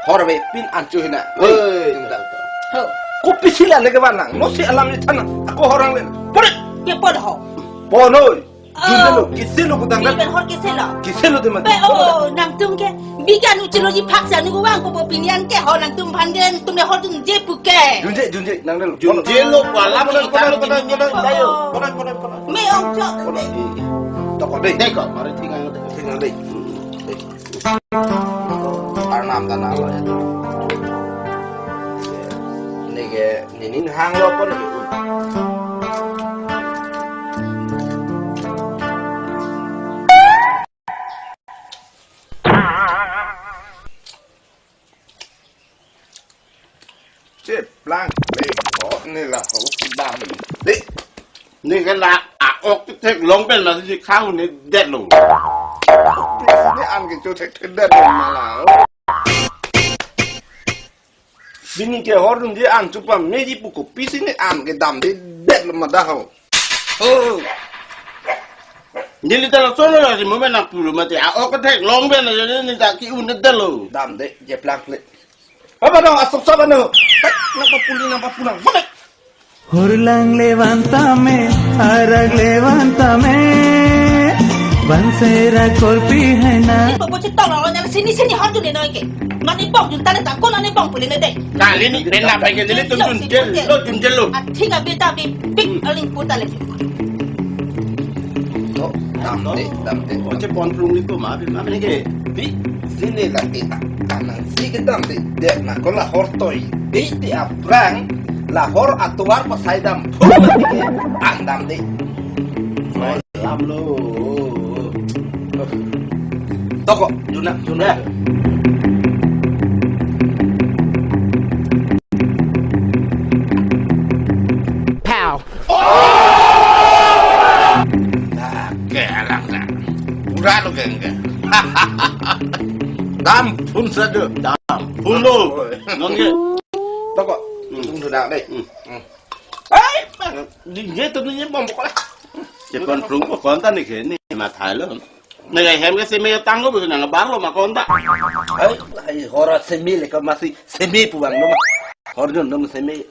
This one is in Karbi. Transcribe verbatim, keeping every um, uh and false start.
Hor ave pin an cho hina. Oi, oi, tungta. Ho. Kopisi la le kevan nang. Nosi alam ni thana. Ako horang le. Pore. Ke pon ho. Pon oi. Oh. Junde lo, kisi lo kudang. Bi kan hor kisi lo. Kisi lo teman. Pe, oh, nangtum ke. Bi kan ucilo ji phak sa nu vang ko pinian ke ho nangtum phan ke, tum le hor junje pu ke. Junje, junje, nang le lo. Junje lo, pala, pala, pala, pala, pala, pala, pala, pala, pala. Me ong cho. Pala, i, i. Toko dei. Dei ko, mari thingang dei. Thingang dei. Arnam dan Allah ya. Neke ninin hang lo pon neke. Cheplang le, oh, ne la ho kudam. Le, ne ke la a-ok theklong pen la si khang ne detlo. Pisi ne an ke cho thekthedet lo ma la. Bini ke hor dun di an chupa meji pu kopisi ne an ke damdedet lo ma da ho. Oh. Neli ta lason lo si mo me nang pulo mati. A-ok theklong pen la ne ta ki-un detlo. Damde, cheplang le. Apa dong asok saba no. Nang papuli nang papulang. Mana? Hurlang le van tame, arak le van tame, van sera korpi hai na. Ni popo chetong lo, nang sini sini hor dun noi ke. Mani pong dun tale ta ko nani pong puli ne de. Kali ni pen na pai ke neli tum junje lo, junje lo. Athik a beta bi pik aling puta le. Oh, damde, damde. Oh, chepon prung ni ko ma bi ma ne ke. Bi, sini la ke ta. Kanang si ke damde. Dek na ko la hor toi. Bi ti aphrang la hor atovar pasai dam. Phung la ke. An damde. Lam lo. Toko, juna, juna. Pow. Ke alang na. Pura lo ke ke. Dam phun saja, dam phun lo. Non ke. Toko, hmm, tung sudah deh. Hmm. Hmm. Ai, di je tu ni bom pokok. Chepon prung pokok ta ne ke ne ma thai lo. Ne hem ke semi tang lo, nang bar lo ma konta. Ai, ai, hor semi le ka masi semi pu vang lo ma. Hor jun lo semi.